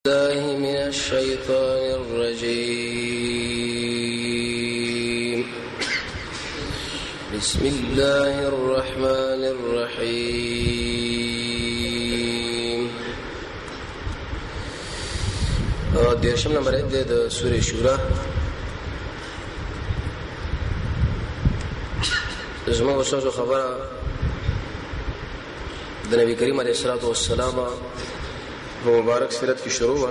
الله من الشيطان الرجيم. بسم الله الرحمن الرحيم. دیرشم نمبر آیت دی د سورې شورا. زموږ استاد خبره د نبی کریم علیه الصلاۃ والسلام په مبارک سیرت کې شروع و.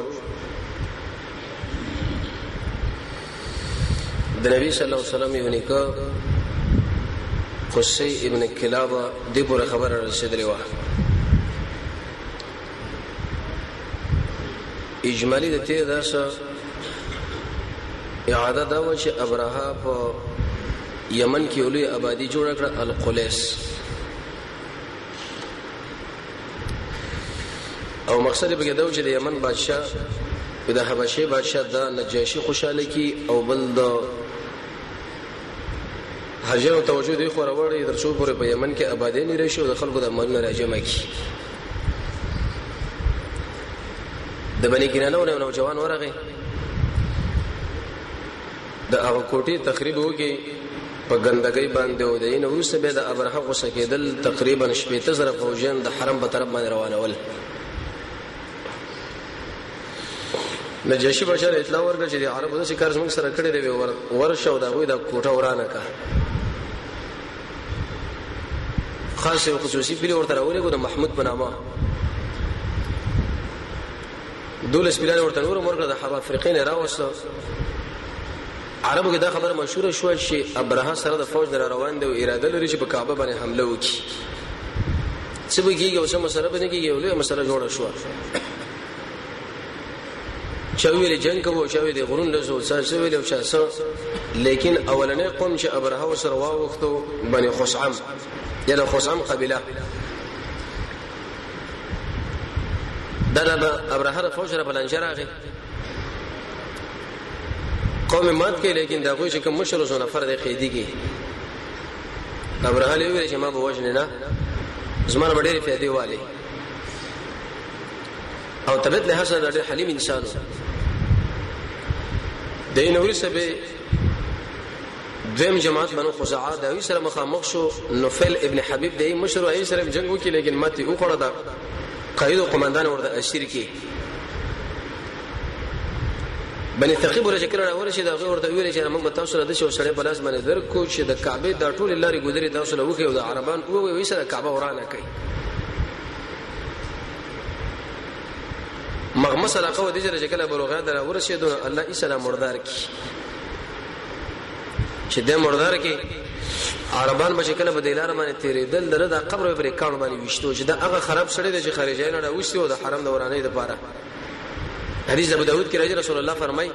د نبی صلی الله علیه وسلم یو نیکه قصی ابن کلاب د پوره خبره رسیدلې و. اجمالی د تیر درس اعاده دا و چې ابرهه په یمن کې لوی آبادی جوړ کړه، القلیس، او مقصد به دا و چې د یمن بادشاه، د حبشې بادشاه، د نجاشي خوشاله کی او بل د حجر توجه دی خو راوړی تر څو پورې په یمن کې آبادی نه راشي او د خلکو د مالونو راجمع کی. د بنی کنانه ونه نوجوان ورغی، د هغه کوټې تخریب وکي په ګندګۍ باندې، او د این وروسته به د ابرهه غوسه کېدل. تقریبا 60,000 فوجیان د حرم په طرف باندې روانول. نجاشي بشر اطلاع ورکړه چې د عربو د کار زموږ سره کړی دی، ورشه او د هغوی د کوټه ورانه کا. خاص او خصوصي پیل ورته راولېږو د محمود په نامه. 12 پیلان ورته نور ورکړه، د حبا افریقې نه راوسته. عربو کې دا خبره مشهوره شوه چې ابرهه سره د فوج در روان دی او اراده لري چې په کعبه باندې حمله وکړي. څه به کېږي او څه مسله به نه کېږي، لویه مسله جوړه شوه. چا ویل جنگ کوو، چا ویل غرون لزو، چا څه ویل او چا څه. لیکن اولنې قوم چې ابرهه سره واوښتو، بني خصعم یا د خصعم قبیله. دا د ابرهه د فوج سره په لانجه راغی، قوم مات کې، لیکن دا غوښه کوم مشر وسو نفر دی قیدی کې. ابرهه له ویل چې ما به وژنې نه، زما به ډېرې فائدې والي، او طبيعت له حسن ډېر حلیم انسان. د نوري سبه دویم جماعت بنو خزاعه د وی سره مخامخ شو. نوفل ابن حبیب د مشر ای سره جنگ وکي، لیکن ماته او خړه دا قائد او قومندان ورته اسیر کی. بني ثقيب ورته کله راورسې، دا غو ورته ویل چې موږ تاسو سره د شو سړی بلاس باندې درکو چې د کعبه د ټول لارې ګذري تاسو له وخه او د عربان او وی سره کعبه ورانه کوي. مغمس علاقه و دې چې کله بروغه در ورسېدو، الله یې سره مردار کی چې د مردار کې عربان به کله په دلار باندې تیرېدل، دره د قبر پر کانو باندې وشتو چې دا هغه خراب سړی دی چې خارجین راوستي او د حرم د ورانۍ لپاره. حدیث ابو داود کې راځي، رسول الله فرمای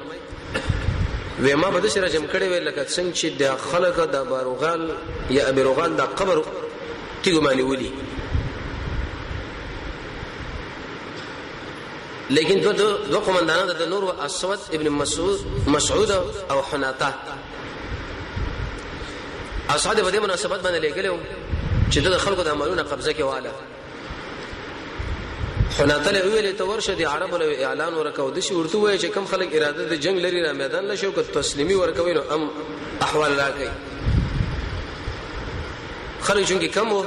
وې ما به د سره جم کړي وې لکه څنګه چې د خلک د باروغال یا ابي روغال د قبر تیګو باندې ولي. لیکن دو دو قومندانان د نور او اسود ابن مسعود او حناطه. اسعد په دې مناسبت باندې لګلو چې د خلکو د مالونو قبضه کې واله. حناطه له ویلې ته ورشه، د عربو له اعلان ورکاو د شي ورته وای چې کم خلک اراده د جنگ لري را میدان لشو، که تسلیمي ورکوي نو ام احوال راکړي. خلک چونکی کم وو،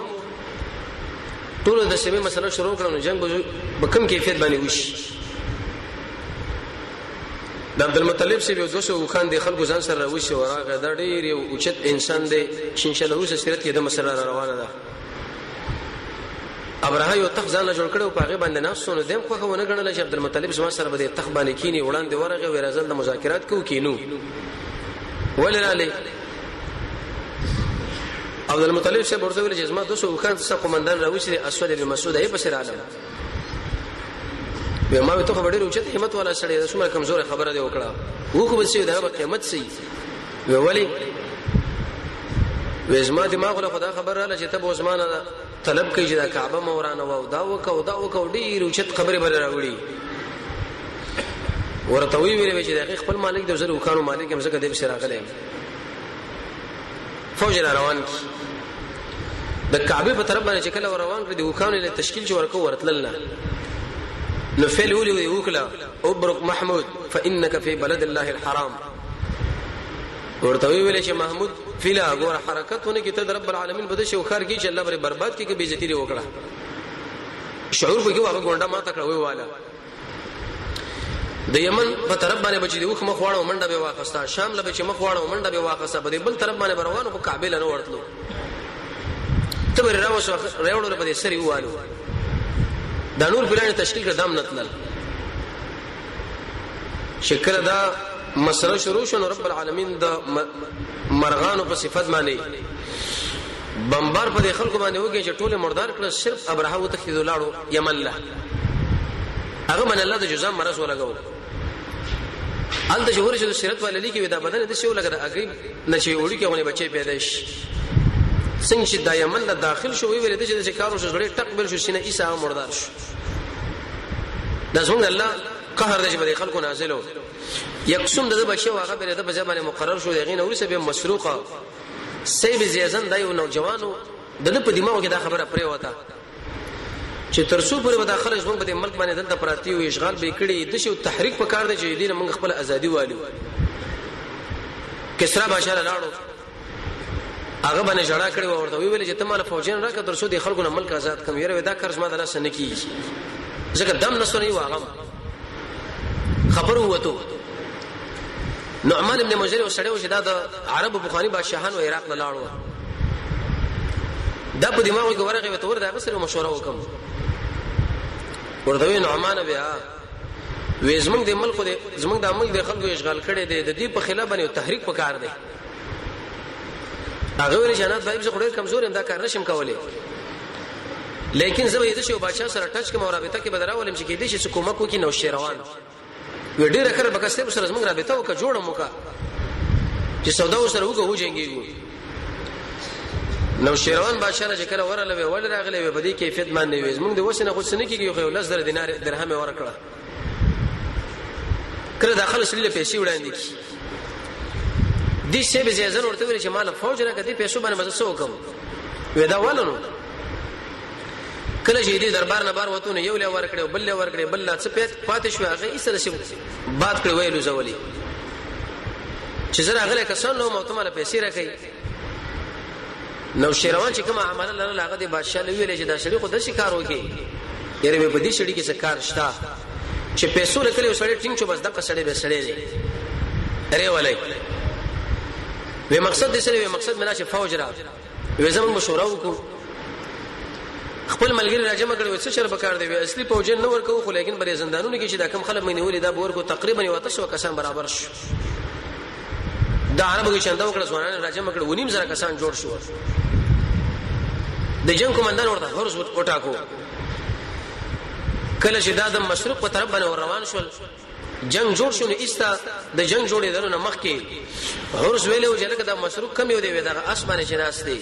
ټول د سیمې مسله شروع کړو، نو جنگ به کم کیفیت باندې وشي. د عبد المطلب سی یو 200 خان د خلکو ځان سره راوشي وراغه. دا ډیر یو اوچت انسان دی چې ان شاء الله اوس سیرت کې د مسله را روانه ده. ابرهه یو تخت ځان له جوړ کړو، په هغه باندې ناست نو دیم خوخه ونه ګڼل چې عبد المطلب زما سره به تخت باندې کینی. وړاندې ورغه وی راځل د مذاکرات کو کینو ولراله. عبد المطلب صاحب ورته ویل چې زما 200 خان څخه قومندان راوښي، اسود بن مسعود یې پسې رالم. وی ما ته خبرې اوچت همت والا سړی د څومره کمزور خبره دی وکړه وو خو بس دا به قیمت سي. وی ولی؟ وی زما دماغ له خدا خبر رااله چې ته به زمانه طلب کوي چې دا کعبه مورانه و دا وکاو دا وکاو، ډیر اوچت خبره بل راوړي. ورته وی ویل چې د خپل مالک د زر وکانو مالک هم زکه دې سره راغلی. فوج را روان کی د کعبه په طرف باندې، چې کله روان کړ د وکانو له تشکیل چې ورکو ورتلل نه، نو فعل ولي وکړه. ابرك محمود فانك في بلد الله الحرام. ورته ویل چې محمود فلا ګور حرکتونه کې ته رب العالمین بده شو خر کې چې الله بر برباد کې کې بیزتی وکړه. شعور په کې واغه ګونډه ما تکړه وی والا د یمن په طرف باندې بچی دی وخ مخ واړو منډه به واخستا، شام له بچی مخ واړو منډه به واخستا، په دې بل طرف باندې روانو خو کعبه نه ورتلو ته به راوسو راوړل په دې سری والو دا نور پلان تشکیل کړ دام نتلل. شکر دا مسله شروع شو نو رب العالمین د مرغانو په صفت باندې بمبار په خلکو باندې وکړي چې ټوله مردار کړ، صرف ابرهه وتښتېدو لاړو یمن له هغه من الله د جزام مرض ولګاو. هلته چې ورسېدو سیرت والا لیکي دا بدن د شی ولګه د اګي نه چې وړي کې غونې بچي پیدا شي. څنګه چې دا یمن له داخل شو وی ویل چې د کارو شو زړه ټک بل شو سینه عیسی مردار شو. دا څنګه الله قهر دې په خلکو نازلو. یکسوم د بچي واغه بل د بځه مقرر شو دغه نور سه به مسروقه سیب زیزن دا یو نوجوانو د په دماغ کې دا خبره پرې وته چې تر څو پورې به دا خلک زموږ په دې ملک باندې دلته پراتی او اشغال به کړي، د شی تحریک په کار دی چې دې موږ خپل ازادي والو. کسرا بادشاہ لاړو هغه باندې جړا کړی ورته ویل چې ته مال فوجین راکړه تر څو د خلکو نه ملک آزاد کم. یره دا کار زما د لاس نه کیږي ځکه دم نسونه واغم خبر وته. نعمان ابن مجري او سړی و چې دا د عربو بخاري بادشاهانو عراق نه لاړو، دا په دماغ کې ورغه ته ور دا سره مشوره وکم. ورته وی نعمان بیا وې زمونږ د ملک د زمونږ د ملک د خلکو اشغال کړي دي، د دې په خلاف باندې تحریک پکار دی. هغه ویل جنات صاحب زه خو ډېر کمزور یم دا کار نشم کولای، لیکن زه به د شی بادشاہ سره ټچ کوم او رابطه کې بدراولم چې کې دې شي کومک وکړي. نو شیروان وی ډیره کړه بکسته سره زموږ رابطه وکړه جوړه موکا چې سودا سره وکړو وجنګیږو. نو شیروان بادشاہ چې کله ورله وی ول راغلی وی په دې کیفیت باندې وی زموږ د وسنه خو څه نه کیږي، خو 10,000 دینار درهم ورکړه. کله داخله سړي پیسې وړاندې کی دې څه به ځان ورته ویل چې مال فوج را کدي پیسو باندې مزه وکم وې دا ولنو. کله چې دې دربار نه بار وته نو یو لې ور کړو بل لې ور کړې بل لا څه پاتې شو هغه یې سره شي باد کړې ویلو زولې چې زه راغلی کسان نو مو ته مال پیسې راکړي. نو شیروان چې کومه عمله لرله هغه د بادشاہ له ویلې چې دا سړي خو داسې کار وکړي، یاره په دې سړي کې څه کار شته چې پیسو لکلی سړی ټینګ شو بس دغه سړی به سړی دی ری ولای. وی مقصد دې سره وی مقصد مې چې فوج را وی زموږ مشوره وکړو خپل ملګری راجمع کړو څه شر بکار دی وی اصلي فوجین نه ورکو خو لیکن بری زندانونو کې چې دا کم خلک مې نیولې دا بور کو تقریبا یو تاسو کسان برابر شو. د عربو کې چنده وکړه ځوانان راجمع کړو 9,500 کسان جوړ شو. د جنگ کمندان ورته هرز وټاکو. کله چې دا د مشرق په طرف باندې روان شول جنگ جوړ شو نو ایستا د جنگ جوړېدلو نه مخکې هرز ویلو چې لکه دا مشرق کم یو دی وی دغه اسمانه چې ناست دی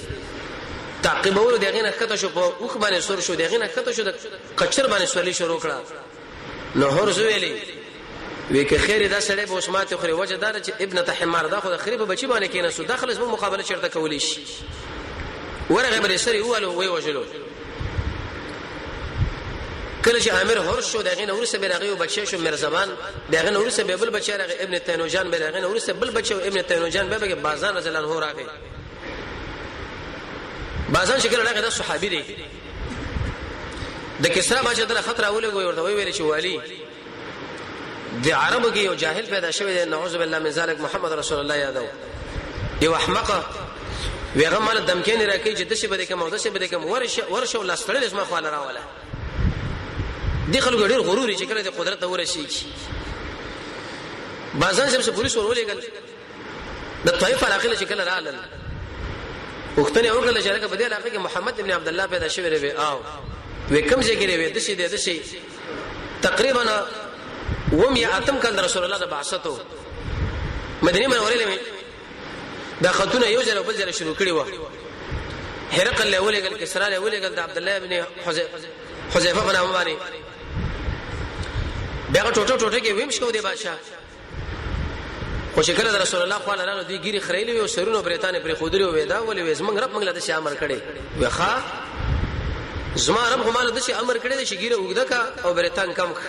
تعقیبولو دغه نه کته شو په اوخ باندې سور شو دغه نه کته شو د کچر باندې سورلی شروع کړه. نو هرز ویلي وی که خیر دا سړی به اوس ماته خوري وجه دا چې ابن حمار دا خو د خري په بچی باندې کینې سو داخله زموږ مقابله چیرته کولی شي. ورغه بر سری والو وی وجلو. کله چې امیر هرش شو دغه نور سره راغی او بچی شو مرزبان دغه نور سره بل بچی راغی ابن تینوجان به راغی نور سره بل بچی ابن تینوجان به بازان رضی الله عنه راغی. بازان چې کله راغی دا صحابي دی د کسرا بادشاہ دله خطر اولګو ورته ویل چې والی د عربو کې یو جاهل پیدا شوی دی نعوذ بالله من ذلک محمد رسول الله یادو یو احمق ویغه مال دمکې نه راکې چې د شی به کوم او د شی به کوم ورشه ورشه ولا ستړل زما خو راوله. دي خلکو ډیر غرور چې کله د قدرت ته ورسیږي. بازان سم پولیس ورولېګل د طائف علاقې چې کله رالل پوښتنه وکړه چې لکه په دې علاقه کې محمد ابن عبد الله پیدا شوی دی او وې کوم ځای کې دی د شي دی د شي تقریبا وم یا اتم کال رسول الله د بعثتو مدینه منورې له دا خطونه یو ځل بل ځل شروع کړی و. هرقل له ولېګل کسرا له ولېګل د عبد الله ابن حذیفه په نامه باندې بیا ټوټه ټوټه کې ویم شو دی بادشاہ. خو چې کله رسول الله خو لاله دوی ګيري خریلې وي او سرونه برېتانه پرې خودلې وي دا ولې وي زمنګ رب موږ له دې امر کړي وي ښا زما رب هم له دې امر کړي چې ګيره وګده کا او برېتان کم کا.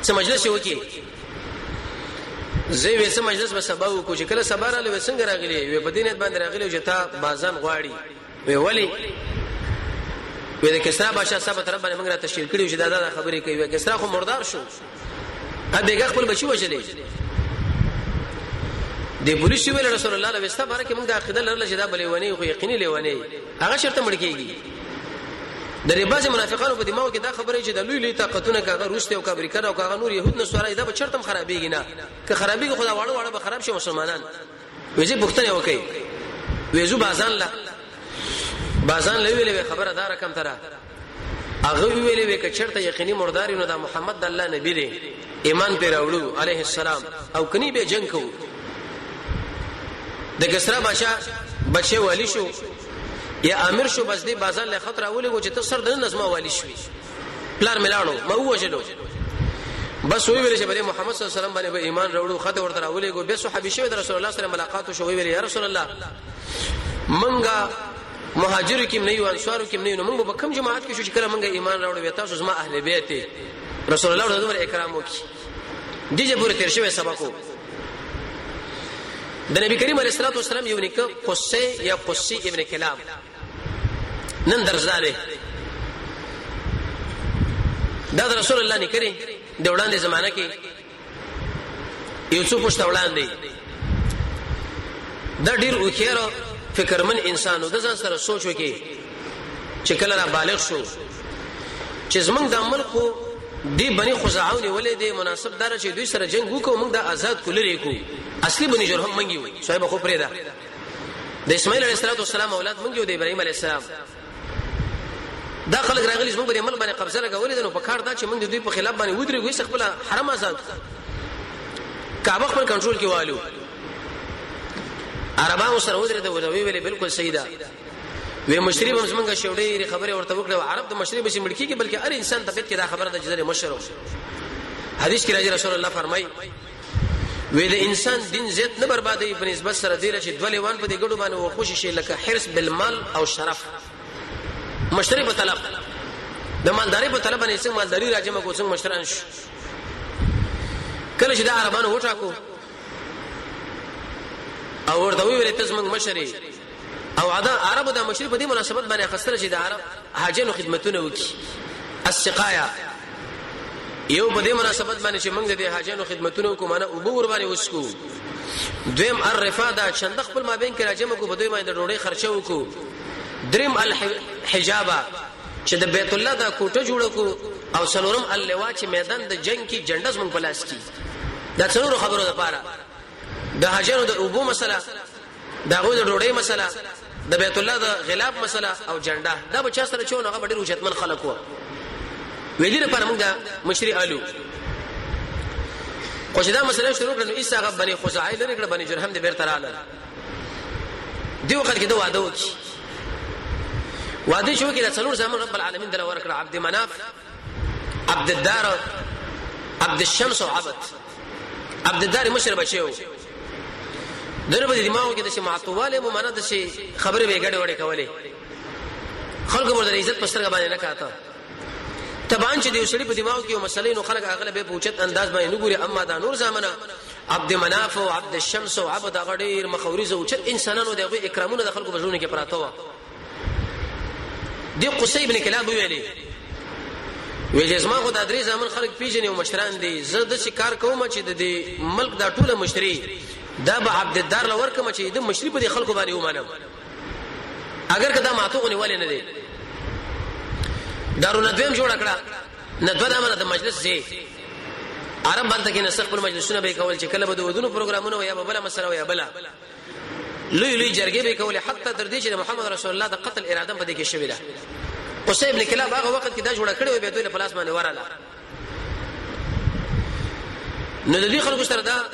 څه مجلس وکي. زه وې څه مجلس به سبا وکړو، چې کله سبا رااله وې څنګه راغلی؟ وې په دې نیت باندې راغلی چې تا بازان غواړي. وې ولی؟ وې د کسرا بادشاہ صاحب طرف باندې موږ را تشکیل کړی چې دا خبرې کوي. وې کسرا خو مردار شو، ا بیګا خپل بچي وژلې. د پولیس ویل رسول الله له وستا بارکه موږ د عقیده لرله چې دا بلې ونی خو یقیني لیونی هغه شرط مړ کیږي. د رباز منافقانو په دماغ کې دا خبره چې د لوی لوی طاقتونه کاغه روس ته او امریکا او کاغه نور يهود نصارا دا به چرته خرابېږي نه، که خرابېږي خدا واړه واړه به خراب شي مسلمانان. ویزه پوښتنه وکي، ویزو بازان لا بازان لوي خبره دار کم ترا هغه ویلې وی که چرته یقیني مردار نو دا محمد د الله نبی دی، ایمان پر راوړو علیه السلام، او کني به جنگ کوو. د کسرا بادشاہ بچي والی شو یا امیر شو، بس دې بازار له خطر اولې چې ته سر د نظم والی شوی، پلار ملاړو ما وژلو. بس وی ویل چې بده محمد صلی الله علیه وسلم باندې به ایمان راوړو. خطر ورته راولې ګو به صحابي شوی د رسول الله سره ملاقات شو. وی ویل یا رسول الله، منګه مهاجرو کې نه یو، انصارو کې نه یو، موږ به کوم جماعت کې شو چې کله موږ ایمان راوړو تاسو زما اهل بیت؟ رسول الله ورته دومره اکرام وکړي. دیجه پورې تیر شوی سبق د نبی کریم علیه الصلاه والسلام یو نیکه قصه یا قصي ابن کلاب نن درځاله، دا د رسول الله نیکه د وړاندې زمانہ کې یو څو پښته وړاندې، دا ډیر اوخیرو فکرمن انسانو د ځان سره سوچ وکي چې کله را بالغ شو چې زمونږ د ملک دی بني خزاعه نیولې دی، مناسب دار چې دوی سره جنگ وکړو، موږ د آزاد کولري کو. اصلي بني جرهم منګي وي صاحب خو پرې ده، د اسماعیل علیه السلام اولاد منګي او د ابراهیم علیه السلام. دا خلک راغلي زموږ په ملک باندې قبضه لګولې ده، نو په کار دا چې موږ د دوی په خلاف باندې ودرېږو، هیڅ خپل حرم آزاد کعبه خپل کنټرول کې والو. عربانو سره ودرېده، وی ویلې بالکل صحیح ده. وی مشری به زمونږ شوډې خبره ورته وکړه. عرب د مشری به مړ کیږي، بلکې هر انسان طبيعت کې دا خبره ده چې زه مشر. حدیث کې راځي رسول الله فرمایي وی د انسان دین زیات نه بربادي په نسبت سره دی چې دوه لیوان په دې ګډو باندې وخوشي شي، لکه حرص بالمال او شرف، مشتری په طلب، د مالداري په طلب باندې څنګه مالداري راجمه کو، څنګه مشران شو. کله چې د عربانو وټاکو او ورته ویل ته زمونږ مشري، او عدا عربو د مشري په دې مناسبت باندې اخستل چې د عرب حاجینو خدمتونه وکړي، السقایا. یو په دې مناسبت باندې چې موږ د حاجینو خدمتونه وکړو، معنی او ور باندې وسکو. دویم الرفا، دا چند خپل مابین کې راجمع کو، په دوی باندې ډوډۍ خرچه وکړو. دریم الحجابه، چې د بیت الله دا کوټه جوړ کو. او څلورم اللوا، چې میدان د جنگ کې جنډه زمونږ په لاس کې. دا څلورو خبرو لپاره، د حاجیانو د اوبو مسله، د هغوی د ډوډۍ مسله، د بیت الله د غلاف مسله او جنډه، دا به چا سره چونه هغه ډېر اوچتمن خلک وو. وې دې لپاره موږ د مشري الو. خو چې دا مسله شروع کړه نو ایسا هغه بني خزاعه لري کړه، بني جرهم دې بیرته رااله. دی وخت کې د واده وکي، واده شو کې د څلور زامن رب العالمین دل ورکړه، عبد مناف، عبد الدار، عبد الشمس او عبد. عبد الدار مشر بچیو، دغه په دماغ کې د شي معطواله مو معنا د شي خبرې به ګډې وډې کولې، خلکو ورته عزت په سترګه باندې نه کاته. طبعا چې د یو سړي په دماغ کې یو مسلې نو خلک هغه به پوښت انداز باندې نه ګوري. اما دا نور زامنه عبد مناف او عبد الشمس او عبد هغه ډیر مخوري زو چې انسانانو دغه اکرامونه د خلکو په ژوند کې پراته و. دی قصي ابن کلاب ویلي وی چې زما خو دا درې زامن خلک پیژني او مشران دي، زه د شکار کوم چې د دې ملک دا ټوله مشري دا به عبد الدار لور کوم چې د مشري په دې خلکو باندې ومنم، اگر کدا ماتو غنی ولې نه دی. دارو ندویم جوړ کړه، ندوه دا منه د مجلس زی عرب باندې کې نسخ خپل مجلسونه به کول چې کله به د ودونو پروګرامونه یا بل مسله یا بل لوی لوی جرګې به کولې، حتی تر دې چې د محمد رسول الله د قتل اراده په دې کې شوې ده. قصي ابن کلاب هغه وخت کې دا جوړه کړې و، به دوی له پلاس باندې وراله. نو د دې خلکو سره دا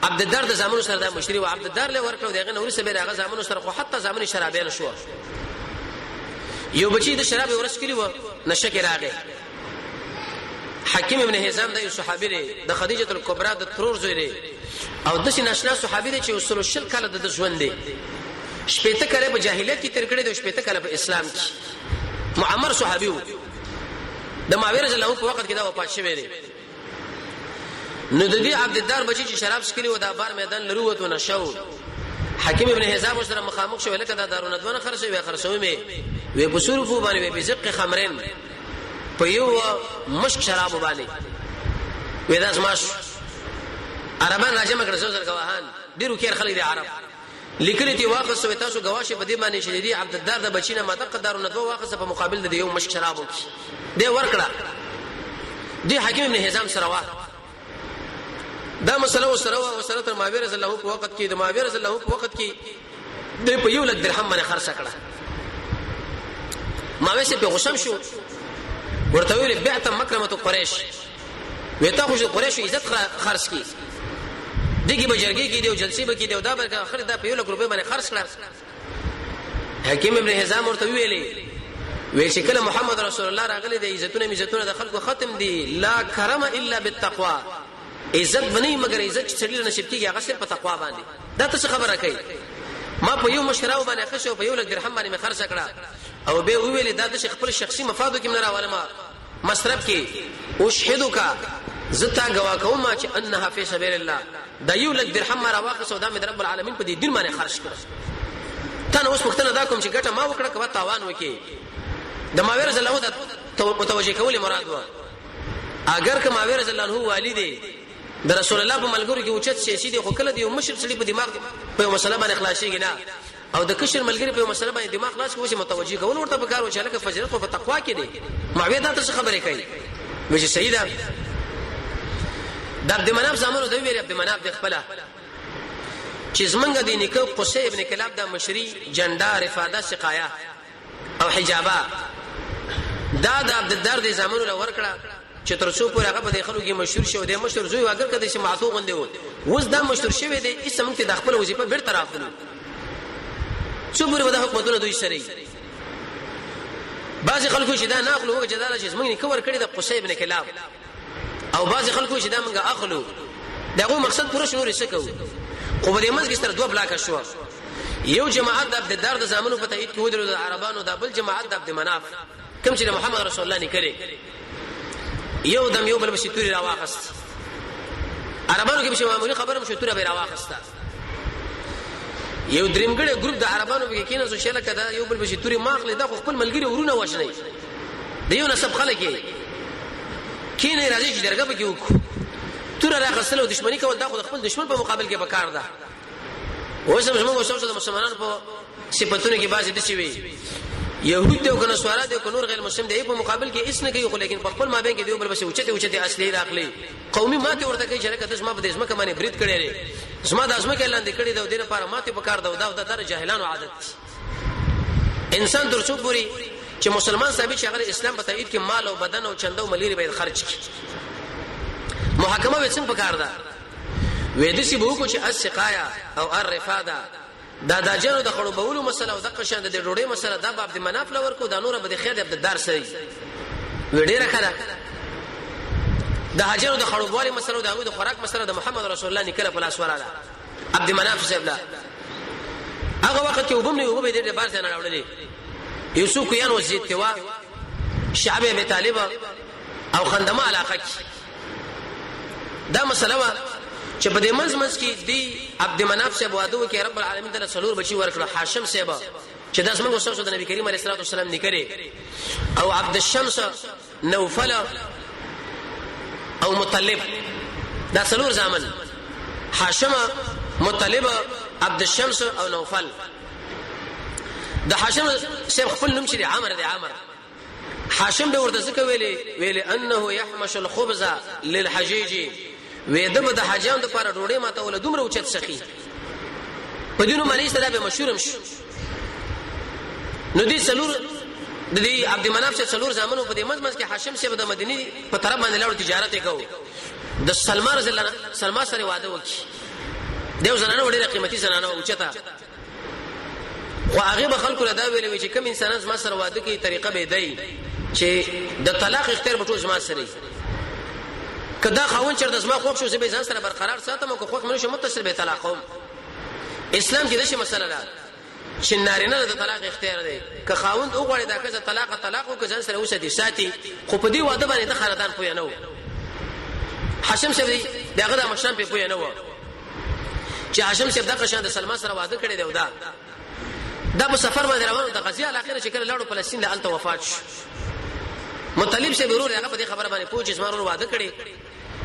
عبد الدار د زامنو سره دا مشري او عبد الدار له ورکړو، دغه نور سره به هغه زامنو سره، خو حتی زامن شرابیان شو. یو بچی د شراب ورس کړي و، نشه کې راغی. حکیم ابن حزام د یو صحابي دی، د خدیجه الکبرى د ترور زوی دی، او د سي ناشنا صحابي دی چې وصول شل کاله د ژوند دی، شپېته کاله په جاهلیت کې تیر کړی دی، شپېته کاله په اسلام کې. معمر صحابي وو، د معاویه رضی الله په وخت کې دا وفات شوی دی. نو د دې عبدالدار بچی چې شراب څکلی و دا بار میدان لرو وته نشو. حکیم ابن حزام سره مخامخ شو، لکه دا دارونه دونه خرڅوي؟ وی خرڅوي مې. وی بسور فو باندې؟ وی بزق خمرین، په یو مشک شراب باندې. وی دا زما. عربان راجمع کړ، زر گواهان، ډیرو کیر خلک دي عرب، لیکلي تی واخص. تاسو گواشه په دې باندې چې دې عبدالدار د بچینه ما دغه دارونه دوه واخص په مقابل د یو مشک شرابو کې دی ورکړه. دی حکیم ابن حزام سره وا دا مسله وسره وا وسره تر معاویه رضی الله په وخت کې، د معاویه رضی الله په وخت کې د په 1 لک درهم باندې خرڅ کړه. معاویه په غوسم شو، ورته ویل: بعت مکرمه قریش. وی تا خو قریش عزت خرڅ کی، دغه به جرګې کې دی او جلسې به کې دی او دا به اخر دا په 1 لک روپۍ باندې خرڅ کړه. حکیم ابن حزام ورته ویلې، وی چې کله محمد رسول الله راغلی، د عزتونه عزتونه د خلکو ختم دي. لا کرم الا بالتقوا، عزت بنئ مګر عزت چې سړي نصیب کیږي هغه صرف په تقوا باندې. دا څه خبره کوي؟ ما په یو مشراو باندې خښه په 1 لک درهم باندې مې خرڅ کړه. او به ویلې دا د خپل شخصي مفادو کې نه راولم مصرف کې. اشهدک، زتا گوا کوم چې انها فی سبیل الله، دا 1 لک درهم ما راواخص او دا مې رب العالمین په دې دین باندې خرج کړ. ته نو اوس پوښتنه دا کوم چې ګټه ما وکړه که تاوان وکې؟ د معاویه رضی الله عنه متوجه کول مراد و. اگر که معاویه رضی الله عنه والی دی، د رسول الله په ملګرو کې اوچت سیاسي دی، خو کله دی مشر سړي په دماغ په مسله باندې خلاصيږي نه، او د کشر ملګری په مسله باندې دماغ خلاص کوي چې متوجي کول ورته پکار و چې لکه فضیلت په تقوا کې دی. معاویه دا څه خبرې کوي؟ وی چې صحیح ده. د عبد مناف زامنو د ویل، عبد مناف د خپل چې زمنګ د نیکه قصي ابن کلاب د مشری جنډا، رفاده، سقایا او حجابه دا د عبد الدار د زامنو له ورکړه چې تر څو پورې هغه په دې خلکو کې مشهور شو. د مشهور زوی واګر کده چې معتو غوندې و، اوس دا مشهور شوی دی، ایسه موږ ته د خپل وظیفه بیرته راخلو. څو پورې به د حکومتونه دوی سره؟ بعض خلکو چې دا نه اخلو، وګ چې دا چې موږ نه کور کړی د قصي ابن کلاب، او بعض خلکو چې دا موږ اخلو. دغه مقصد پوره شنو رسې کوو. خو په دې منځ کې سره دوه بلاک شو. یو جماعت د عبد الدار د زامنو په تایید کې ودرېد د عربانو، دا بل جماعت د عبد مناف کوم چې محمد رسول الله نکړي. یو دم یو بل بشي توري راواخست. عربانو کې به معمولی خبره مشو، توره به راواخسته. یو دریمګړی ګروپ د عربانو به کینې سو چې لکه دا یو بل بشي توري ماخلي، دا خو خپل ملګری ورونه وژني، د یو نسب خلک یې، کینې راځي چې درګه پکې وکړو. توره راخستل او دښمنی کول دا خو د خپل دښمن په مقابل کې پکار ده. اوس هم زموږ اوس د مسلمانانو په صفاتونو کې بعضې داسې وي، يهود دی او که نصارا دی او که نور غیر مسلم دی، په مقابل کې هیڅ نه کوي، خو لیکن په خپل مابین کې دی بل بس اوچته اوچته اصلي راخلي، قومي ماته ورته کوي چې لکه تاسو ما په دې ځمکه باندې برید کړی دی، زما د ځمکې لاندې کړی دی او دې لپاره ماته په کار ده. او دا جاهلانو عادت دی. انسان تر څو پورې چې مسلمان ثابت شي، هغه اسلام په تایید کې مال او بدن او چنده او مليري باید خرج کړي. محاکمه به څنګه په کار ده؟ وې دسی به وکړو چې السقایا او الرفاده، دا د جنو د خړوبولو مسله او د قشان د ډوډۍ مسله، دا باب د مناف لور کو، دا نور به د خیر د دار سره وی. ډیره خره د حجرو د خړوبوالي مسله او د هغوی د خوراک مسله د محمد رسول الله نکله په لاس وراله عبد مناف صاحب لا. هغه وخت کې وبم نه وبې دې بار ځای نه راوړلې، یو څو کویان وزید توا شعب ابي طالب او خندمه علاقه کې دا مسله وا چې په دې منځ منځ کې دی عبد مناف صاحب واده وکړ. رب العالمین تعالی څلور بچي ورکړل. هاشم صاحب چې د زمونږ استاد د نبی کریم علیه الصلاه والسلام نکړي، او عبد الشمس، نوفل او مطلب، دا څلور زامن، هاشم، مطلب، عبد الشمس او نوفل. د هاشم صاحب خپل نوم چې عمر دی، عمر. هاشم به ورته ځکه ویلې، ویلې انه يحمش الخبز للحجيج، وې د به د حاجیانو لپاره ډوډۍ ماته ول، دومره اوچت سخی په دینو باندې سره به مشهورم شو. نو دې څلور د دې عبد مناف چې څلور زامنو، په دې منځ منځ کې هاشم صاحب د مدینه په طرف باندې لاړ، تجارت یې کوو، د سلمان رضی الله سلمہ سره واده وکړي. دیو زنانه ډیره قیمتي زنانه اوچته، خو هغه به خلکو له دا ویلې چې کوم انسانان زما سره واده کوي، طریقه به دی چې د طلاق اختیار به ټول زما سره وي. که دا خاوند چېرته زما خوښ شو، زه به ځان سره برقرار ساتم، او که خوښ مې شو، متصل به طلاق کوم. اسلام کې داسې مسله ده چې نارینه د طلاق اختیار دی. که خاوند وغواړي دا ښځه طلاق طلاق او که ځان سره وساتي ساتي. خو په دې واده باندې د خاندان پوه نه و. هاشم صاحب دی دغه د مشران په پوهه نه و چې هاشم صاحب دغه شان د سلمان سره واده کړی دی او دا دا په سفر باندې روانو د غزې علاقې نه چې کله لاړو فلسطین له الته وفات شو. مطلب صاحب ورور هغه په دې خبره باندې پوه چې زما ورور واده کړی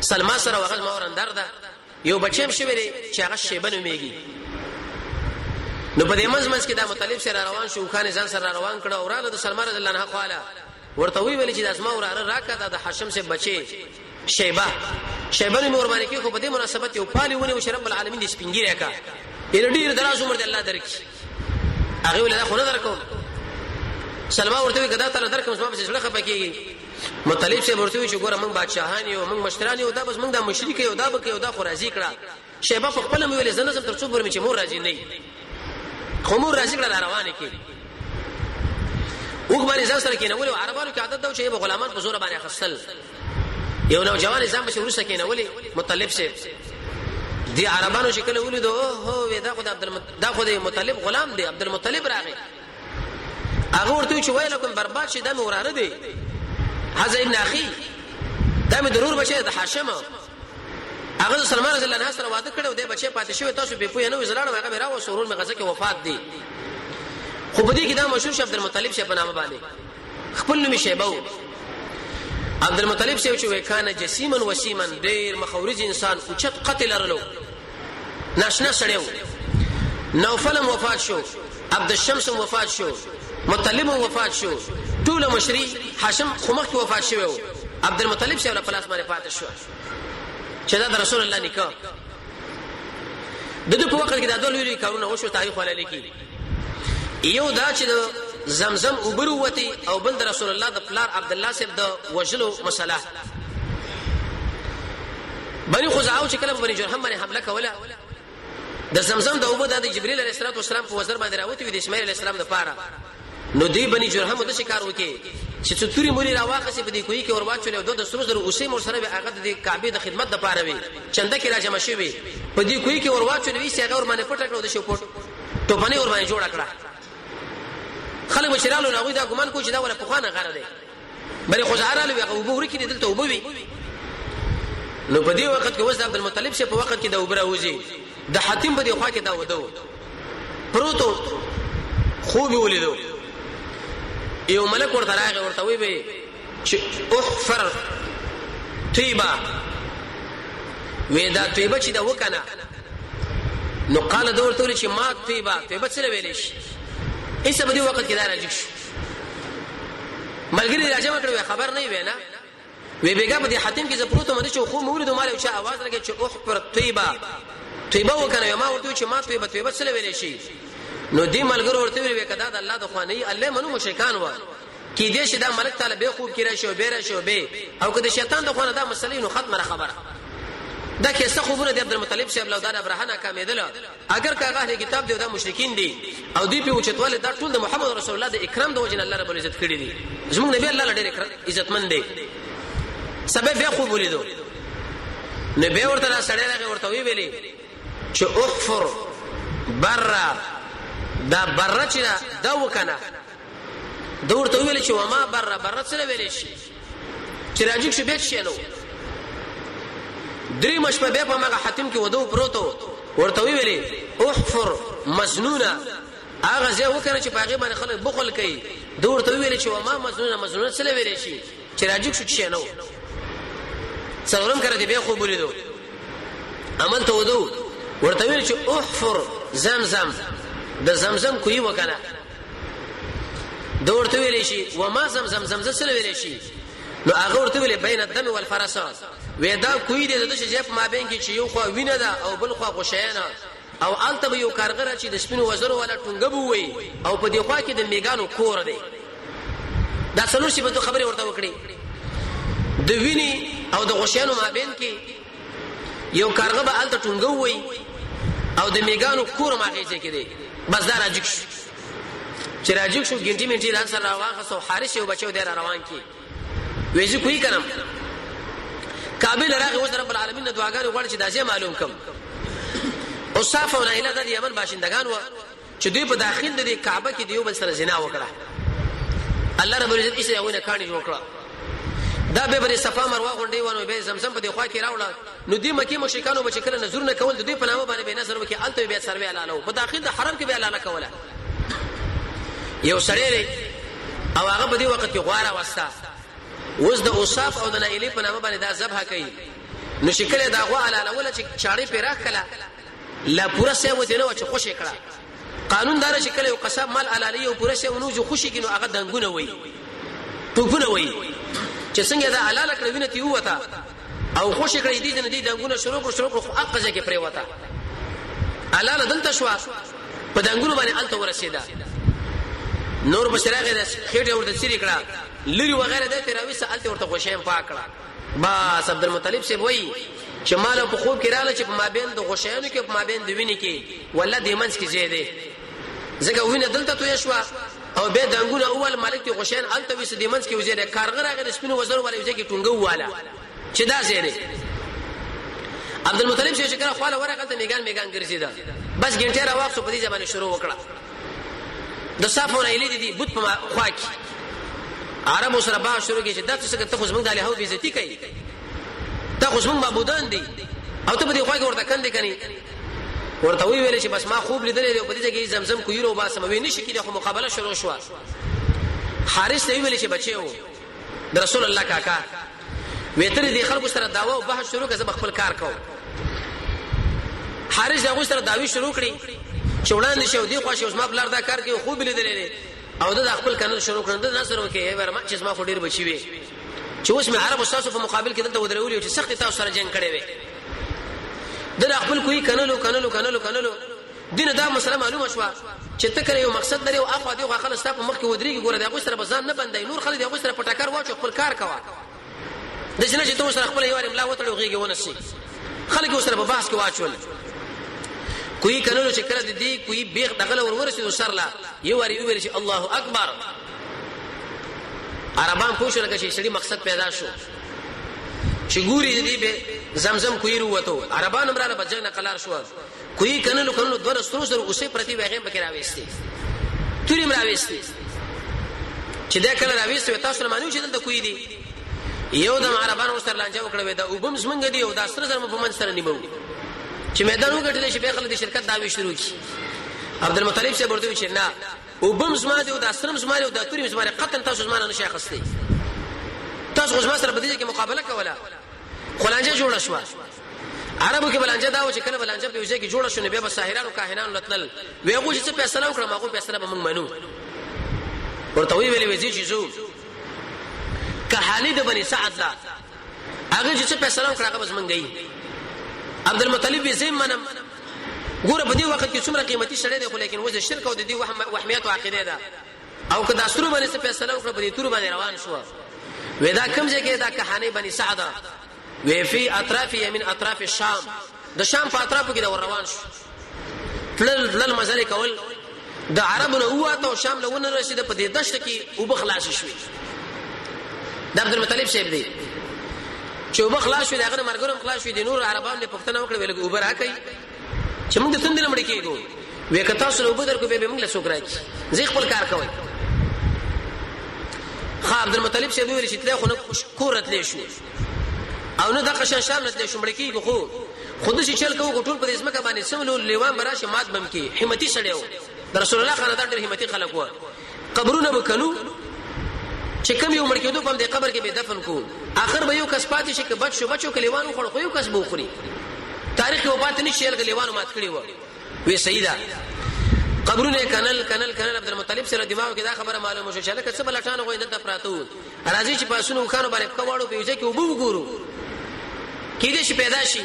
سلمان سره وغل ما ورندر ده، یو بچی هم شوی دی چې هغه شیبه نومېږي. نو په دې منځ منځ کې دا مطلب سره روان شو، خان ځان سره روان کړ او راغله د سلمان رضی الله عنه خواله ورته وی ویل چې د اسما وراره راکا دا د هاشم سه بچي شیبه شیبه نوم ور باندې کې، خو په دې مناسبت یو پالي ونه او رب العالمین دې سپینګی راکا ان ډیر دراز عمر دې الله درکړي. هغه ول دا خو نه درکوم. سلمہ ورته وی کدا تعالی درکم زما په زړه خپه کیږي. مطلب سه ورته وی چې ګوره موږ بادشاہان یو، موږ مشران یو، دا بس موږ دا مشرک یو، دا بکې یو، دا خو راضی کړه. شیبه په خپل مې ویل زه نظم تر څو پورې چې مور راضی نه، خو مور راضی کړه روانه کی وګ باندې ځان سره کېنول. عربانو کې عادت دا چې به غلامان په زور باندې اخستل، یو نوجوان ځان به ورسره کېنولې. مطلب سه دی عربانو چې کله ولید، او هو وی دا خو د عبد دا خو د مطلب غلام دی. عبد المطلب راغی، هغه ورته چې ویلکم برباد شي، دا مې وراره دی، هذا ابن اخي، دا مې ضرور بچی د هاشم، هغه سلمان رضی الله عنه سره واده کړو دی، بچی پاتې شوی، تاسو به پوه نه وي زلاړم. هغه راو سرور مې غزه کې وفات دی. خو په دې کې دا مشهور شه عبد المطلب شه په نامه باندې، خپل نوم شیبه وو. عبد المطلب شه چې وکانه جسیما وسیما، ډیر مخورج انسان، اوچت قتل لرلو، ناشنا سړی وو. نوفل وفات شو، عبد الشمس وفات شو، مطلب وفات شو، ټول مشری هاشم خمخ کې وفات شوی، عبد المطلب شه په لاس باندې پاتې شو چې دا د رسول الله نکاح د دې په وخت کې دا دوه لوی کارونه وشو. تاریخ ولا لیکي، یو دا چې د زمزم اوبه وروتي او بل د رسول الله د پلار عبد الله صاحب د وژلو مسله. بني خزاعه چې کله بني جرهم باندې حمله کوله، د زمزم د اوبه د جبرئیل علیه السلام په وزر باندې راوتی وي د اسماعیل علیه السلام د پاره. نو دی بني جرهم د شکار وکي چې څو توري موري راواخسي، په دې کوی کې ورواچول او د سرو زرو اوسې مور سره به هغه د کعبه د خدمت د پاره وي، چنده کې راجمع شوی، په دې کوی کې ورواچول وي چې هغه ور باندې پټ کړو، د شو پټ ټوپنې ور باندې جوړ کړه. خلک بشرالو هغه دا ګمان کوي چې دا ولا پخوانه غره دی، بلې خو زهره له هغه وبو ورکی دلته وبو وي. نو په دې وخت کې اوس د عبد المطلب شه په وخت کې د وبره وځي، د حاتم په دې خوا کې دا ودو پروتو، خوب ولیدو، یو ملک ورته راغی، ورته وی به چې احفر طیبه، وې دا طیبه چې دا وکنه. نو قال دا ورته چې ما طیبه، طیبه څه ویلې شي؟ ایسه په دې وخت کې دا راځي شو، ملګری راځم کړو، خبر نه وینا وی بیګا په دې حاتم کې زه پروت مده چې خو مورید مال او چا आवाज راکړ چې اوح پر طیبه، طیبه وکنه. ما ورته چې ما طیبه، طیبه څه ویلې شي؟ نو دې ملګرو ورته وی کدا د الله د خواني الله منو مشرکان و کې دې چې دا ملک تعالی به خوب کې راشي او به راشي او به او که د شیطان د خوانه دا مسلې نو ختمه خبره دا کې څه خوبونه د عبد المطلب صاحب له دار ابراهه ناکامېدل. اگر که هغه اهل کتاب دی او دا مشرکین دي او دوی په اوچتواله، دا ټول د محمد رسول الله د اکرام د وجه الله رب العزت کړی دي. زموږ نبی الله ډېر عزتمن دی. سبب بیا خوب ولیدو، نو بیا ورته دا سړی راغی، ورته وی ویلې چې احفر بره، دا بره چې دا وکنه. دا ورته ویل چې وما بره، بره څه ویلې شي؟ چې راجیک شو بیا شي. نو درې مشپه بیا په مغه حاتم کې ودو پروتو، ورته ویلې احفر مزنونه، هغه ځای وکړه چې پاغه باندې خلک بخل کوي. دا ورته ویل چې وما مزنونه، مزنونه څه ویلې شي؟ چې راجیک شو چې نو څلورم کړه دی بیا خو بولیدو عمل ته ودو، ورته ویل چې احفر زمزم، د زمزم کوی وکنه. دا ورته ویل شي وما زمزم، زمزم څه ویل شي؟ نو هغه ورته ویل بین الدم والفرس، وې دا کوی دی د شي په مابین کې چې یو خو وینه ده او بل خو غشیانه، او الته به یو کارغه چې د سپینو وزرو والا ټونګه بوي او په دې خوا کې د میګانو کور دی. دا څلور صفاتو خبرې ورته وکړي، د ویني او د غشیانو مابین کې یو کارغه به الته ټونګه وي او د میګانو کور ما غیځه کې دی. بس دا راجک شو، چې راجک شو ګنټي منټي ځان سره راواخصو، حارث یو بچو دی را روان کی، وېزه کوی کنم کابل راغی. اوس رب العالمین دعاګانې غواړي چې دا ځای معلوم کم. او صاف او نایله د یمن باشندگان و چې دوی په داخل د کعبه کې دیو بل سره زنا وکړه. الله رب العزت یې هغه نه کانی جوړ کړه. دا به بر صفا مروه غونډې ونه به زمزم په دی خوا کې راوړه. نو دی مکی مشرکانو به چې کله نذرونه کول، د دوی په نامه باندې به نذر وکړي، الته به سروي حلالو، په داخل د حرم کې به حلاله کوله. یو سړی دی او هغه په دې وخت کې غواره وستا، اوس د اوصاف او د نائلی په نامه باندې دا ذبح کوي. نو چې کله دا غوا حلالوله، چې چاړې پرې راښکله، لا پوره سی وته نه و چې خوشې کړه. قانون دار چې کله یو قصاب مال حلالي او پوره سی ونوځي خوشې کینو، هغه دنګونه وي، ټوپونه وي. چې څنګه دا حلال کړ، وینه تی وته او خوشې کړې دي، نه دي دنګونه شروع کړ، شروع کړ، خو اقه ځکه پرې وته. حلال دلته شو، په دنګونو باندې الته ورسېده. نور بشراغه د خېټه ورته چیرې کړه، لري وغیرہ د تراوی سالته ورته غوښیم پاک کړه. بس عبد المطلب سی وای چې مال په خوب کې رااله چې په مابین د غوښیانو کې، په مابین د وینې کې، ولا د منځ کې زیاده، ځکه وینه دلته توی شو او به دنګونه اول مالک ته غوښین الته وس، د منځ کې وزیره. کارغه راغی د سپینو وزر ولا وزې کې ټونګه واله چې دا زیره. عبد المطلب چې کله خواله ورغل ته میګان میګان ګرځیدا، بس ګنټه را واخصو، په دې ځبانه شروع وکړه. د صافونه الی دي بت په خوا کې عربو سره با شروع کې چې دا څه، ته خو زمونږ د الهو بیزتی کوي، ته خو زمونږ معبودان دي او ته په دې خوا کې ورته کندې کني. ورته وی ویل چې بس ما خوب لیدلې دی، په دې ځای کې زمزم کویرو باسم. وی نشي کېدای، خو مقابله شروع شو. حارث ته ویل چې بچیو، د رسول الله کاکا، وتر دې خلکو سره داوا او بحث شروع کړه، زه خپل کار کوم. حارث هغه سره داوی شروع کړي چې وړاندې شو، دی خو شو، زما پلار دا کار کوي، خوب لیدلې او د خپل کنل شروع کړل. د نصر وکي ورما چې زما خو ډیر بچی وي چې اوس مې عرب استاد په مقابل کې دلته ودرولې چې سخت تاسو سره جنگ کړي وي. د خپل کوی کنلو کنلو کنلو کنلو دینه دا مسله معلومه شوه چې ته کله یو مقصد لري او اخوا دی خو خلک ستا په مخ کې ودرېږي، ګوره د هغوی سره به ځان نه بندوي، نور خلک د هغوی سره په ټکر واچو، خپل کار کوه. داسې نه چې ته ورسره خپله یو املا وتړې او غېږې ونسي. خلک یې ورسره په بحث کې واچول. کوی کنلو چې کله د دې کوی بیخ دغه ور ورسېدو سر لا یو واري وویل چې الله اکبر. عربان پوه شو لکه چې سړي مقصد پیدا شو. چې ګوري د دې به زمزم کوی وروته، عربان هم راله بجنګ نه قلار شو. کوی کنلو کنلو دوه سرو سره اوسې پرتی وغیم پکې راويستي، توري راويستي. چې دا کله راويستي، تاسو نه مانو چې دلته کوی دي. یو د عربانو سره لانجه وکړه، دا وبم زمنګ دی او دا سره زره په منځ سره نیمو چې میدان وګټل شي، به خلک د شرکت داوی شروع کی. عبد المطلب صاحب ورته چې نه، وبم زما دی او دا سرم زما دی او دا توري زما دی، قطن تاسو زما نه شي اخستي. تاسو زما سره په دې کې مقابله کوله، خو لانجه جوړه شوه. عربو کې بلانجه دا و چې کله بلانجه په یوځای کې جوړه شو، نو بیا به ساحرانو کاهنانو لتلل، وی هغه چې څه فیصله وکړه، هغه فیصله به موږ منو. ورته وی ویلې وی چې زو کهالی د بنی سعد لا، هغه چې څه فیصله وکړه هغه بس مونږ یې. عبد المطلب یې زم منم. ګوره په دې وخت کې څومره قیمتي سړی دی، خو لیکن وځ شرک او د دې وهم وهمیت او عقیده ده، او که دا سرو باندې څه فیصله وکړه، په دې تور باندې روان شو. ودا کوم ځای کې دا کهانه بنی سعد؟ وی فی اطراف یمین اطراف الشام، د شام په اطرافو کې دا روان شو. تلل تلل مزل کول، د عربو نه وواته او شام له ونه رسید، په دې دشت کې وب خلاص شوې. د عبد المطلب صاحب دی چې وب خلاص شوې، دغه مرګرم خلاص شوې. د نور عربانو له پښتنه وکړه، ویل وبر راکې چې موږ د تندې نه مړ کېږو. وې که تاسو له وبو درکو به موږ له څوک راکې؟ زه خپل کار کوي. خا عبد المطلب صاحب ویل چې تله خو نه کور راتلې شو او نه د قشان شام راتلې شو، مړ کېږي. خو خود شي چل کوو، ټول په دې ځمکه باندې سملو لیوان براشه مات بم کې. همتی سړیو، د رسول الله خاندان ډېر همتی خلک وو. قبرونه وکنو چې کم یو مړ کېدو، په دې قبر کې به دفن کو، اخر به یو کس پاتې شي، که بچ شو بچو، کلیوانو خو یو کس به وخوري. تاریخ کې وپات نشي، لکه لیوانو مات کړی و. وی سیدا قبرونه کنل کنل کنل. عبد المطلب سره دماغ کې دا خبره معلومه شو چې لکه څه بلټانو غوې دلته پراته وو، راځي چې پاسونو خانو باندې کواړو په یوځای کې وبو وګورو، کې دې شي پیدا شي.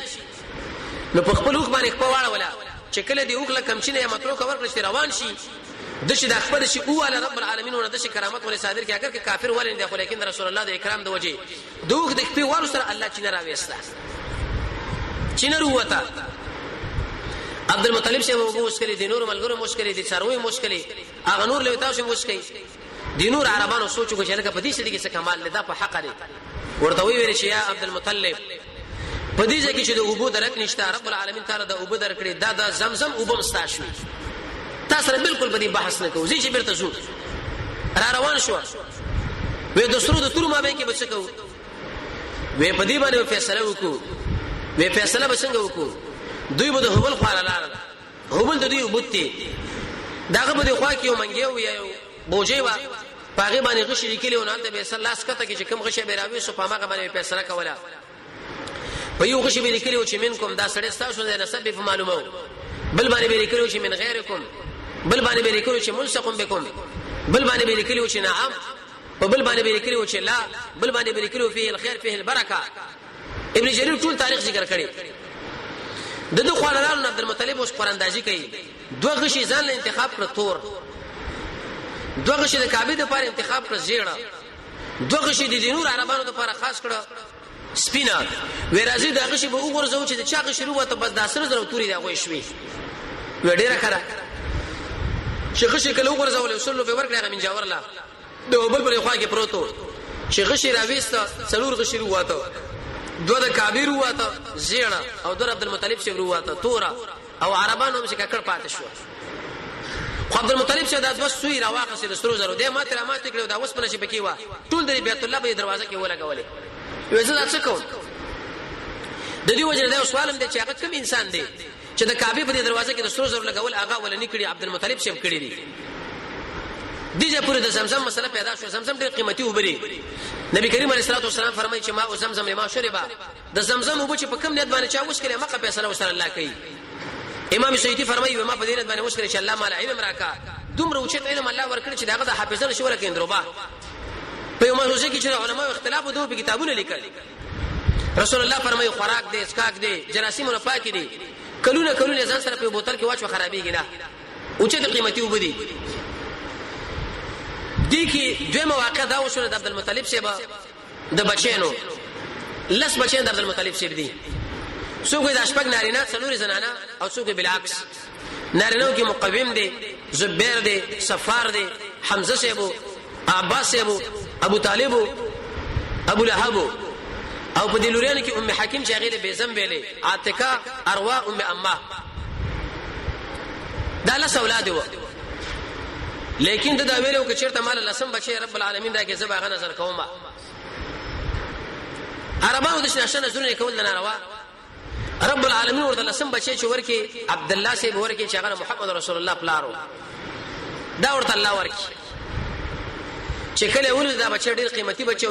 نو په خپل وخ باندې خپل واړه ولا چې کله دې وکړه کم چې نه متروک ورکړ چې روان شي، د شي د خپل شي او علی رب العالمین ونه د شي کرامت ولې صادر کې، اگر کې کافر ولې نه، خو لیکن رسول الله د اکرام د وجه دوغ د خپل ور سره الله چې نه راويسته، چې نه وروته. عبد المطلب شه وو مشکلې دي، نور ملګرو مشکلې دي، څاروي مشکلې، هغه نور له تاسو مشکلې دي. نور عربانو سوچ وکړ چې لکه په دې سړي کې څه کمال دی، دا په حق دی. ورته وی ویل چې یا عبد المطلب، په دې ځای کې چې د اوبو درک نشته، رب العالمین تعالی د اوبو درکړي، دا د زمزم اوبه مستا شوي. تاسو سره بالکل په دې بحث نه کوو، چې بیرته ځو. را روان شو، وې د سرو د تورو ما به کې بچ کوو. وې په دې باندې فیصله وکړو. وې فیصله به څنګه وکړو؟ دوی به د هبل خواله لاړل، هبل د دوی بت دی، داغه په دې خوا کې یو منګیو یا یو بوجي وه، په هغې باندې غشي لیکلي وو. نو هلته به یې سر لاس کته کې چې کوم غشی به یې راویستو، په هماغه باندې یې فیصله کوله. په یو غشي به لیکلي وو چې منکم، دا سړی ستاسو دی، نسب به په معلومه و. بل باندې به لیکلي وو چې من غیرکم، بل باندې به لیکلي وو چې ملصق بكم، بل باندې به لیکلي وو چې نعم، په بل باندې به لیکلي وو چې لا، بل باندې به لیکلي وو فيه الخير فيه البرکه. ابن جرير ټول تاریخ ذکر کړي. د دې خوالالانو عبد المطلب اوس قراندازي کوي. دوه غشي ځان له انتخاب کړ تور، دوه غشي د کعبه د پاره انتخاب کړ زیړه، دوه غشي د نور عربانو د پاره خاص کړ سپینا. وی راځي دا غشي به وګورځو چې د چا غشي وروته، بس دا سره زره توري دا غوي شوي. وی ډیره کړه چې غشي کله وګورځول، وصلو په ورکړه هغه من جاورلا د بل پر خوا کې پروتو چې غشي راويسته، څلور غشي وروته، دوه د کعبه وروته زیړه او دوه عبد المطلب سی وروته توره، او عربانو هم چې ککړ پاتې شو. خو عبد المطلب چې دا دوه سوی راواخصې د سرو زرو دی ماته را ماته کړو، دا وسپنه چې پکې وه ټول د بیت الله په دروازه کې ولګولې. وې زه دا څه کوم؟ د دې وجه دا سوال هم دی چې هغه کوم انسان دی چې د کعبه په دروازه کې د سرو زرو لګول هغه ول نه کړي، عبد المطلب شپ کړی دی. دیجه پورې د زمزم مسله پیدا شو. زمزم ډېر قیمتي وبري. نبی کریم علیه الصلاه والسلام فرمایي چې ما او زمزم لما شربا، د زمزم وبو چې په کوم نیت باندې چا وښکلې مخه فیصله وسره الله کوي. امام سیوطی فرمایي ما په دې نیت باندې وښکلې چې الله مال علم راکا، دومره اوچت علم الله ورکړي چې داغه د حافظه نشي ورکه اندروبا. په یو موضوع کې چې علماء اختلاف دوه په کتابونو لیکل، رسول الله فرمایي خوراک دې، اسکاک دې، جراثیم نه پاک دي، کلونه کلونه ځان سره په بوتل کې واچو خرابېږي نه، اوچت قیمتي وبدي دي. کې دوه مواقع دا وشول د عبد المطلب صاحب د بچینو، لس بچین د عبد المطلب صاحب دي، څوک د شپږ نارینه، څلور زنانه، او څوک بالعکس. نارینه کې مقوم دي، زبیر دي، صفار دي، حمزه صاحب، عباس صاحب، ابو طالب، ابو لهب، او په دې لوريانو کې ام حکیم چې هغه له بیزم ویلې، عاتکه، اروا، ام اما، دا لس اولاد وو. لیکن دا ویلو چې چیرته مال لسم بچي رب العالمین راکې زبا غ نظر کوم. عربانو د شنه نظرونه کول نه ناروا. رب العالمین ورته لسم بچي چې ورکه عبد الله سی ورکه چې هغه محمد رسول الله پلارو، دا ورته الله ورکه چې کله ولید دا بچي ډیر قیمتي بچي.